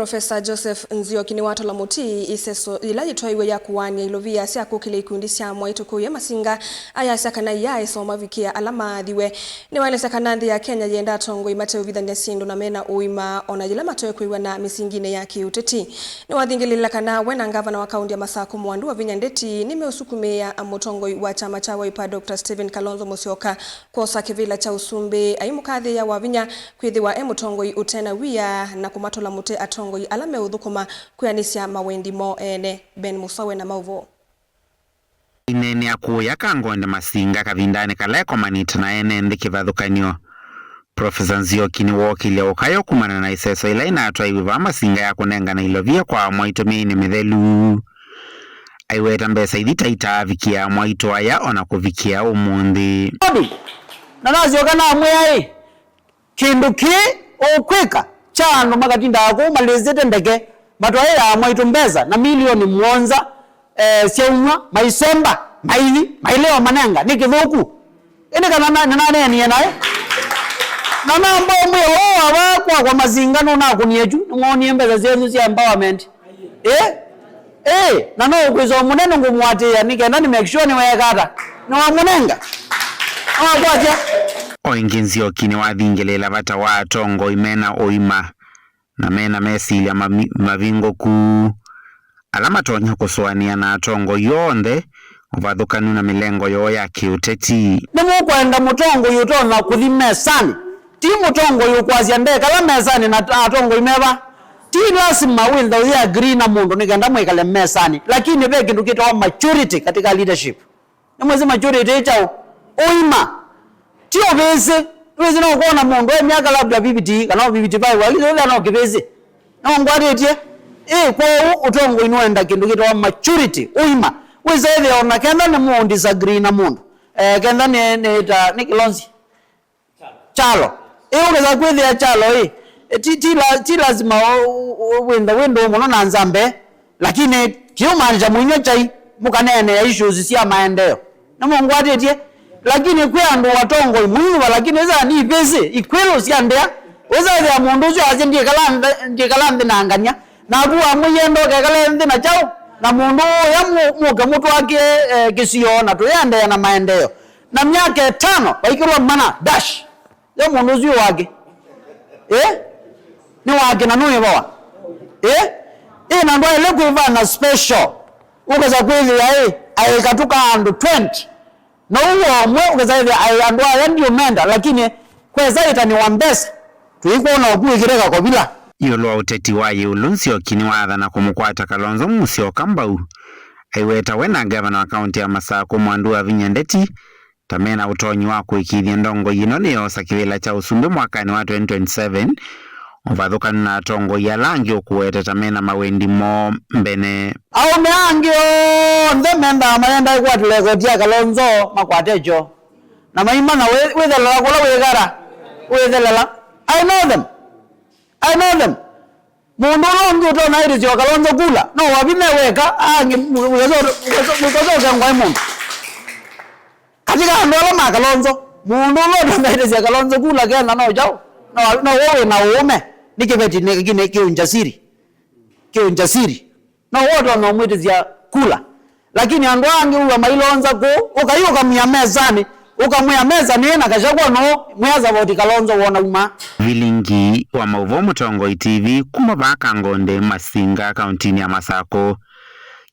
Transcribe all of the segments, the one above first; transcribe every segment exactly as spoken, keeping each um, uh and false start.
Profesa Joseph Nzioki nĩwatola mũti iseso yĩla yĩtwaiwe ya kũaany'a ilovia sya kũkĩlya ikundi sya mwaitũ kũya Masinga, ayasya kana iyaaĩsa ũmavikĩa ala maathiwe. Nĩwaelesya kana nthĩ ya Kenya yenda atongoi mateũvithany'a syĩndũ na mena ũima, o na yĩla matoekwĩw'a na mĩsinginĩ ya kĩũteti. Nĩwathingĩlĩĩla kana we na ngavana wa kaunti ya Masakũ Mwandu Wavinya Ndeti nĩmeũsukumĩĩa mũtongoi wa kyama kya Wiper Doctor Stephen Kalonzo Musyoka kwosa kĩvĩla kya ũsumbĩ, aimũkathĩĩa Wavinya kwĩthĩwa e mũtongoi ũte na wia na kũmatola mũtĩ atongoi ala meũthũkũma kwĩanĩsya mawendi moo ene. Ben Musawe na maũvoo. Ineenea kũya Kangonde Masinga kavindanĩ kala ekomanĩte na ene nthĩ kĩvathũkany'o, Profesa Nzioki nĩwookĩlya ũkayo kumana na ĩseso ĩla ĩnatwaiwe vaa Masinga ya kũnengana ilovia kwa mwaitũ mĩinĩ mĩthelu. Aiweta mbesa ithi taitaavikĩa mwaitũ aya o na kũvikĩa ũmũnthĩ. Bobby, na nasyoka namwĩa-ĩ, kĩndũ kĩĩ ũkwĩka kya andũ makatindaa kũu malĩsĩte ndeke matwaĩaa mwaitũ mbesa na milioni mũonza, eh, syaumw'a, maisomba, maithi, maileo manenga, nĩ kĩthũku. Ĩndĩ kana na- nĩnaneenie naĩ? Na namba ũmwĩa ũũ ava kwakwa Masinga nũnakũnie kyu, nĩmwonie mbesa syenyu sya empowerment. Ĩ? Ĩ, na no ũkwĩsa mũnene ngũmũatĩĩa nĩ kenda nĩ make sure nĩweeka ata? Nĩwamũnenga? Nĩwakwatya? O ĩngĩ Nzioki nĩwathingĩlĩĩla vata wa atongoi mena ũima na mena mesilya mami- mavingũku, ala matonya kũsũanĩa na atongoi onthe ũvathũkanu na mĩlengo yoo ya kĩũteti. Nĩmũkwenda mũtongoi ũtonya kũthi mesanĩ, ti mũtongoi ũkwasya ndekala mesanĩ na atongoi meva. Ti lasima wĩnthe ũyĩ agree na mũndũ nĩ kenda mwĩkale mesanĩ, lakini ve kĩndũ kĩtawa maturity katika leadership. Nĩmwĩsĩ maturity ĩ kyaũ? Ũima. Ti ũvĩsĩ. Nĩwĩsĩ no ũkwona mũndũ e myaka labda fifty kana fifty-five, lakini ũla no kĩvĩsĩ. No ngwatĩtye. Ĩ, kwoou ũtongoi nĩwenda kĩndũ kĩtawa maturity, ũima. Wĩsa ĩthĩa o na kenda nĩ mũ disagree na mũndũ. Eh, kenda nĩ, nĩ ta, nĩ kĩlonzi. Kyalo. Ĩ, ũkesa kwĩthĩa kyalo, ĩ, ti, ti, la- ti lazima ũ- ũ- wĩnthe wĩ ndũũ mũno na nzambe, lakini kĩũmaanisha mũinywe kyai, mũkaneenea issues sya maendeeo. Nĩmũngwatĩtye? Lakini kwĩ andũ watongoi mũinyuva, lakini ĩsa nivĩsĩ ikwĩlũ sya ndĩa. Wĩsa ĩthĩa mũndũ ũsu asya, "Ndiĩkala nthĩ- ndiĩkala nthĩ na ngany'a." Naku wamwĩie ndokekale nthĩ na kyaũ? Na mũndũ ũya mũ- mũke mũtwakĩe, eh, kĩsio na tũyĩendeea na maendeeo. Na myaka ĩtano vaikĩlwa mana dash. Yo mũndũ ũsu wake. Eh? Nĩ wake na nũĩvawa. Eh? Ĩ na ndwaĩle kwĩvana special. Ũkesa kwĩthĩa ĩ aĩkatũ ka andũ twenty. No ũw'o ũmwe ũkesa ĩthĩa aĩ andũ aya ndiũmenda, lakini kwesa ĩtanĩwa mbesa. Tũikwona ũkuĩkĩte kakovila. Ĩũlũ wa ũteti wa ĩũlũ, Nzioki nĩwaathana kũmũkwata Kalonzo Musyoka mbau. Aiweta we na ngavana wa kaunti ya Masakũ Mwandu Wavinya Ndeti ta mena ũtonyi wa kũĩkĩĩthya ndongoi ĩno nĩyoosa kĩvĩla kya ũsumbĩ mwakanĩ wa twenty twenty-seven, ũvathũkanu na atongoi ala angĩ ũkũweta ta mena mawendi moo mbene. Aũme angĩ onthe mendaa mayenda ĩkwatĩla ĩkoti ya Kalonzo makwate kyo. Na maimanya wĩ- wĩthelela kũla wĩkara, wĩthelela. I know them. I know them. Mũndũ ũla ũngĩ ũtonya ĩtĩsya o Kalonzo kula, no Wavinya weka, angĩ mũkosoke ngwaĩ mũndũ. Katika andũ ala ma Kalonzo, mũndũ ũla ũtonya ĩtĩsya Kalonzo kula kena no kyaũ? No, no we wĩ na ũũme, nĩ kĩveti nĩ kĩ- nĩ kĩũnjasiri. Kĩũnjasiri. No we ũtonya ũmwĩtĩsya kula. Lakini andũ angĩ wĩw'a mailonza kũũ, ũkai ũkamwĩa mesanĩ, ũkamwĩa mesanĩ na Gachagua no mwĩa savoti Kalonzo wona uma. Vilingi wa maũvoo Mũtongoi T V kuma vaa Kangonde Masinga kauntinĩ ya Masakũ.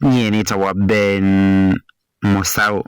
Nyie nĩtawa Ben Mũsaũ.